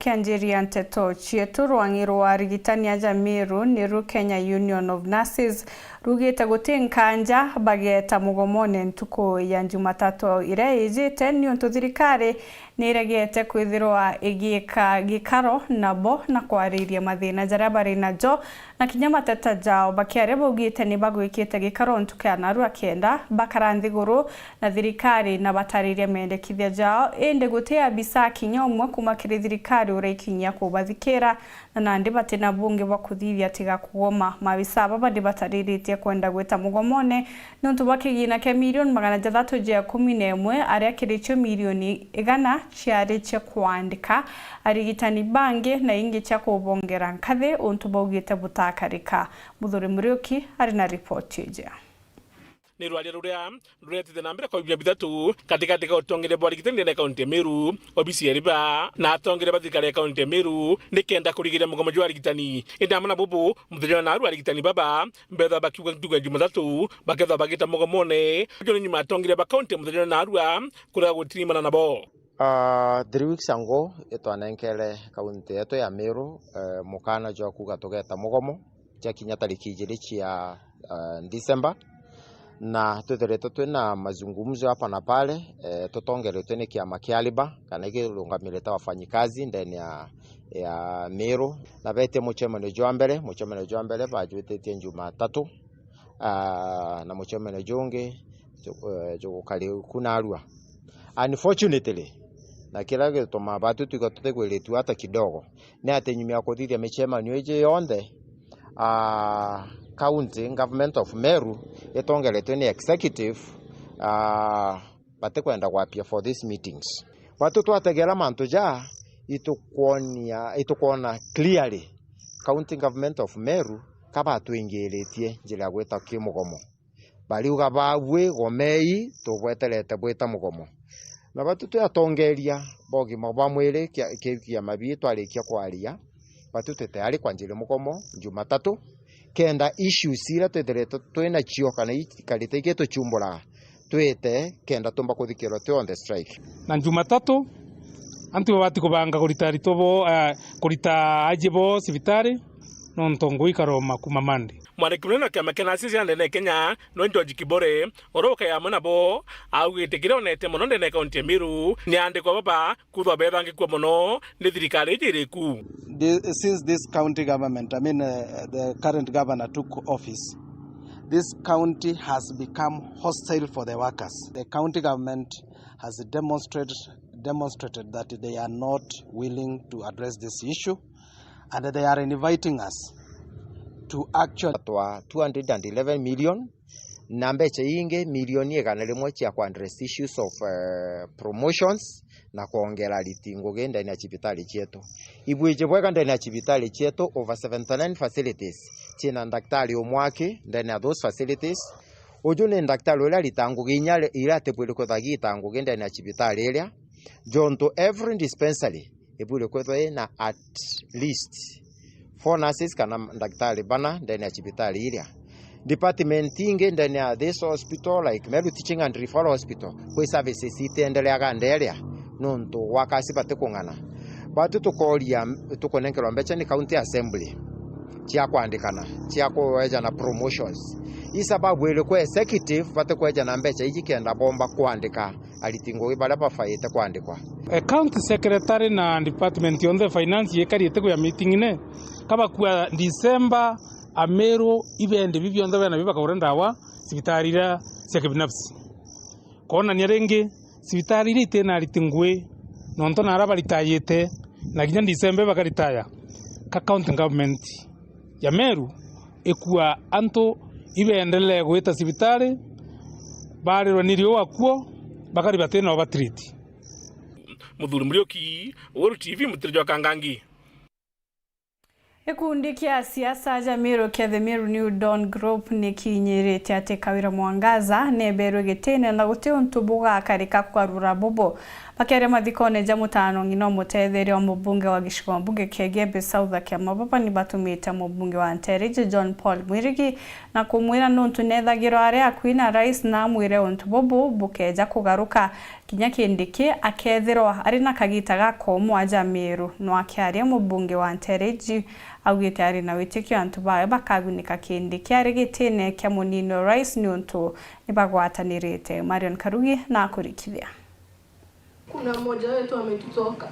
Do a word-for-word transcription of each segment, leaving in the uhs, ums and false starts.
Tukianjiria nteto cietu, rwang'i rwa arigitani aja Meru niru Kenya Union of Nurses rugite guti nkanja bageta mugomone ntuku ya Jumatatu iria ijite, niuntu thirikari niregete kwithirwa igiika gikaro nabo na kwariria mathina jaria bari najo, na kinya mateta jao. Bakiaria baugite ni bagwikite gikaro ntuku ya narua kenda bakara nthiguru na thirikari na batariria mendekithia jao, indi guti abisa kinya umwe kuma kiri thirikari uraikinyia kubathikira, na nandi bati na bungi bwa kuthithia tiga kugoma. Maabisa aba bandi batariritie kwenda gwita mugomone niuntu bwa kigina kia milioni magana jathatu ja ikumi na imwe, aria kiri cio milioni igana ciari cia kwandika arigitani bangi na ingi cia kubongera nkathi, untu baugite butakarika. Muthuri Muriuki ari na ripoti iji. Ni rwaria ruria ruretite na mbere kwa biumia bithatu gatigati ga utongeria bwa arigitani ndene ya kaunti ya Meru, obisi ya riba, na atongeria ba thirikari ya kaunti ya Meru nikenda kurigiria mugomo jwa arigitani. Indi amwe na bubu, muthenya wa narua arigitani baba mbethwa bakiuga ntuku ya Jumatatu bakethwa bagita mugomone. Uju ni nyuma ya atongeria ba kaunti muthenya wa narua kurega gutirimana nabo. Ah, three weeks ago, itwanenkere kaunti yetu ya Meru, eh, mukana jwa kuuga tugeta mugomo, jakinya tariki ijiri cia, ah, December, na twithiritwe twina mazungumzo hapa na pale, eh, tutongeretwe ni kiama kia Liba, kana kirungamirite wafanyikazi ndene ya, ya Meru, na betie mucemanio jwa mbere, mucemanio jwa mbere bajwititie Jumatatu, ah, na mucemanio jungi ju-, eh, jugukari ku narua. Unfortunately, na kiria gituma batu twiga tutigwiritue hata kidogo, ni ati nyuma ya kuthithia micemanio iji yonthe, ah, County Government of Meru itongeretwe ni executive, ah, batikwenda gwapia for these meetings. Batu twategera mantu ja, itukwonia, itukwona clearly County Government of Meru kabatwingiritie njira ya gwita kimugomo. Bariuga, "Babui, gomei, tubweterete bwita mugomo." Na batu twi atongeria ba ugima bwa mwiri kia, ki, kiama bii twarikia kwaria, batu twi tayari kwanjiria mugomo Jumatatu, kenda issues iria twithirite twi nacio kana ikarite igituchumbura, twite kenda tumba kuthikirwa twi on the strike. Na Jumatatu, antu babati kubanga kurita aritwa bo, eh, kurita aji bo cibitari, nontu ngui ikaroma kuma Monday. Mwandiki munene wa kiama kia nurses ya ndene ya Kenya, niwe George Kibore, uria ukai amwe nabo, augite kiria onete mono ndene ya kaunti ya Meru ni aandikwa baba kwithwa bethangikua mono ni thirikari iji iriku. Thi-, since this county government, I mean, uh, the current governor took office, this county has become hostile for the workers. The county government has demonstrated, demonstrated that they are not willing to address this issue, and they are inviting us to actually twa two hundred and eleven million, na mbeca ingi milioni igana rimwe cia ku address issues of, eh, promotions na kwongera ariti ngugi ndene ya cibitari cietu. Ibwiji bwega ndene ya cibitari cietu, over seventy-nine facilities, ciina ndaktari umwe aki ndene ya those facilities. Uju ni ndaktari uria arita ngugi inya ri-, iria atibwiri kwithwa agiita ngugi ndene ya cibitari iria, jontu every dispensary ibwire kwithwa ina at least four nurses kana ndaktari bana ndene ya cibitari iria. Department ingi ndene ya this hospital, like Meru Teaching and Referral Hospital, kwi services itiendeleaga nderia nontu workers batikung'ana. Batu tukoria, tukunenkerwa mbeca ni County Assembly cia kwandikana, cia kweja na promotions. I sababu iriku executive batikweja na mbeca iji kenda bomba kwandika ariti ngugi baria babaite kwandikwa. E, county secretary na department yonthe ya finance ikarite kuya meeting-ine, kabakua December, Ameru ibendi bi bionthe bena bi bakagure ndawa cibitari iria cia kibinafsi. Kwonania ringi, cibitari iria itina ariti ngugi, nontu na aria baritayite, na kinya December bakaritaya, ka county government ya Meru ikua antu ibeendelee gwita cibitari, barirwe ni riua kuo, bakari batina ubatreat. Muthuri Muriuki, Weru T V, Mutiri jwa Kangangi. Gikundi kia siasa ja Meru kia The Meru New Dawn Group nikinyirite ati Kawira Mwangaza neberwe gitine na guti untu bugakarika kugarura bubu. Bakiaria mathikone ja mutano ng'ina umutetheria wa mubunge wa gicigo mbunge kia Igembe South akia mababa ni batumite mubunge wa Nteriji John Paul Mwirigi na kumwira nuntu nethagirwa ari akui na rais na amwire untu bubu bukeja kugaruka. Kinya Kindiki akethirwa ari na kagita ga koomwa ja Meru, no akiaria mubunge wa Ntereji augite ari na witikio antu bawe bakagunika. Kindiki ari gitine kia munini wa rais niuntu nibagwatanirite. Marion Karugi na akurikithia. Kuna mmoja wetu ametutoka.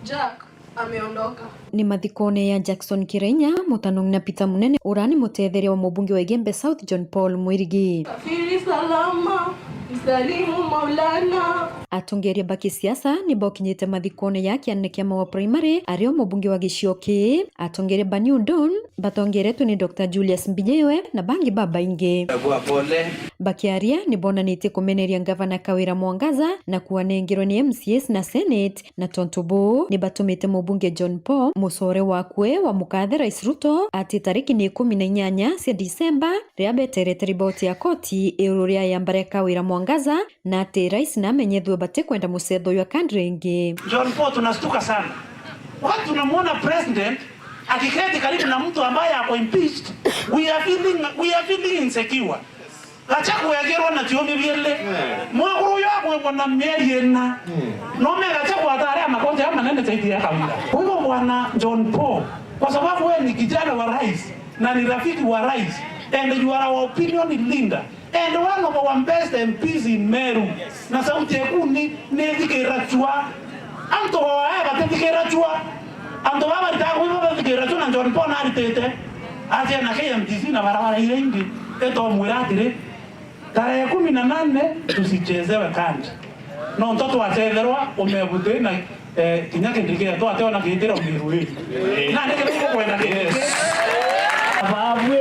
Jack ameondoka. Ni mathikone ya Jackson Kirainya, Mutanong na Peter Munene, uria ni mutetheria wa mubunge wa Igembe South, John Paul Mwirigi. Safiri salama, msalimu Maulana. Atongeria ba kisiasa ni bokinyite mathikone ya kianene kia Maua Primary, ario mubunge wa gicio kii. Atongeria ba New Dawn batongeretwe ni Doctor Julius Mbijiwe na bangi babaingi. Agua pole. Bakiaria ni bonanitie kumeneria Ngavana Kawira Mwangaza na kuanengerwa ni M C As na Senate, na tontu buu ni batumite mubunge John Paul mucore wakwe wa mukathe Rais Ruto ati tariki ni ikumi na inyanya cia Disemba riria beterete riboti ya koti iguru ria yamba ria Kawira Mwangaza, na ati rais namenyethue batikwenda mucetho uyu akandi ringi. John Paul, tunastuka sana. Wakati tunamwona president akiketi karibu na mtu ambaye ako impeached, we are feeling, we are feeling insecure. Gachagua egirwe na ciumi biiri. Mwekuru uyu agwengwa na mieri ina. No me Gachagua atari a makoti amanene zaidi ya Kawira. Kwa hivyo bwana John Paul, kwa sababu wewe ni kijana wa rais na ni rafiki wa rais, and you are our opinion leader, and one of our best M Ps in Meru, na sauti yaku ni, ni thikira chua. Antu bawe batithikira chua. Antu baba baritaga kwi babathikira chua na John Paul naritite. Atia na K M T C na barabara iria ingi, itomwira atiri, tarehe kumi na nane tusichezewe kandi. No nto twacetherwa umebuti na, eh, kinya Kindiki twateo na gitiro Meru ii. Na ni kitu kwenda Kindiki. Babwe.